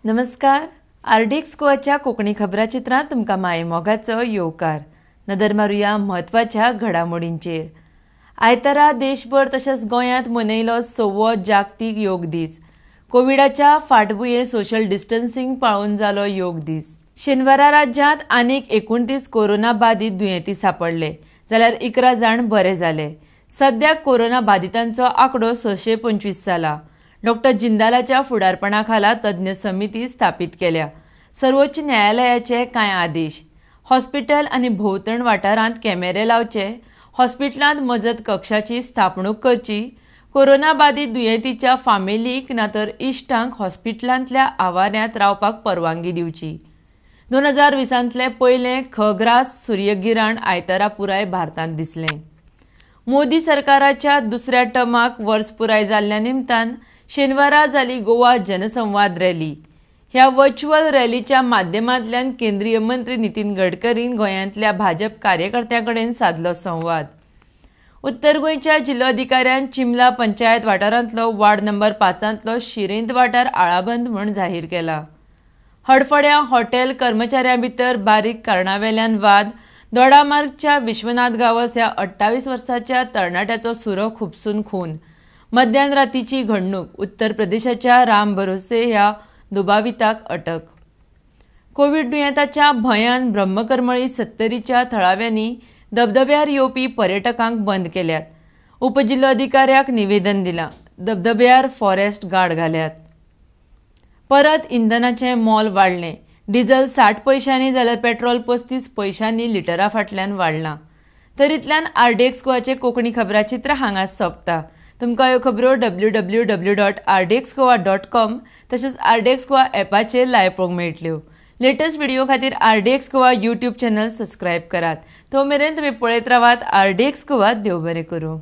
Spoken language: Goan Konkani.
नमस्कार, आरडीएक्स गोवाच्या कोंकणी खबराचित्रांत तुमकां मायेमोगाचो येवकार. नदर मारुया म्हत्वाच्या घडामोडींचेर. आयतारा देशभर तशेंच गोंयांत मनयलो 6वो जागतीक योग दीस. कोविडाच्या फाटभुंयेर सोशल डिस्टन्सिंग पाळून जालो योग दीस. शेनवारा राज्यांत आनीक 29 कोरोना बादीत दुयेंती सापडले, जाल्यार 11 जाण बरे जाले. सद्या कोरोना बादितांचो आंकडो 625 जाला. डॉक्टर जिंदालाच्या फुडारपणा खाला तज्ञ समिती स्थापीत केल्या. सर्वोच्च न्यायालयाचे कांय आदेश. हॉस्पिटल आनी भोंवतण वाठारांत कॅमेरे लावचे, हॉस्पिटलांत मजत कक्षाची स्थापणूक करची, कोरोना बादीत दुयेंतीच्या फामिलीक ना तर इश्टांक हॉस्पिटलांतल्या आवाऱ्यांत रावपाक परवानगी दिवची. 2020 पयलें खग्रास सूर्यगिराण आयतारा पुराय भारतांत दिसलें. मोदी सरकाराच्या दुसऱ्या टर्माक वर्स पुराय जाल्ल्या निमतान शेनवारा जाली गोवा जनसंवाद रॅली. ह्या व्हर्च्युअल रॅलीच्या माध्यमांतल्यान केंद्रीय मंत्री नितीन गडकरीन गोंयांतल्या भाजप कार्यकर्त्यां कडेन सादलो संवाद. उत्तर गोंयच्या जिल्लोधिकाऱ्यान चिमला पंचायत वाठारांतलो वार्ड नंबर 5 शिरेंत वाठार आळाबंद म्हूण जाहीर केला. हडफड्यां हॉटेल कर्मचाऱ्यां भितर बारीक कारणावेल्यान वाद. दोडामार्गच्या विश्वनाथ गांवस ह्या 28 वर्साच्या तरणाट्याचो सुरो खुपसून खून. मध्यान रातीची घडणूक. उत्तर प्रदेशाच्या राम भरोसे ह्या दुबाविताक अटक. कोवीड दुयेंताच्या भंयान ब्रह्मकरमळी सत्तरीच्या थळाव्यांनी धबधब्यार येवपी पर्यटकांक बंद केल्यात. उपजिल्लोधिकाऱ्याक निवेदन दिलां. धबधब्यार फॉरेस्ट गार्ड घाल्यात. परत इंधनाचें मोल वाडलें. डिझल 60 पयशांनी जाल्यार पेट्रोल 35 पयशांनी लिटरा फाटल्यान वाडलां. तरीतल्यान आरडीएक्स गोवाचें कोंकणी खबराचित्र हांगा सोंपता. तुमकां ह्यो खबरो www.rdxgoa.com तशेंच आरडीएक्स गोवा ॲपाचेर लायव्ह पळोवंक मेळटल्यो. लेटस्ट व्हिडिओ खातीर RDX Goa YouTube channel subscribe करात. तो मेरेन तुमी पळयत रावात आरडीएक्स गोवा. देव बरें करूं.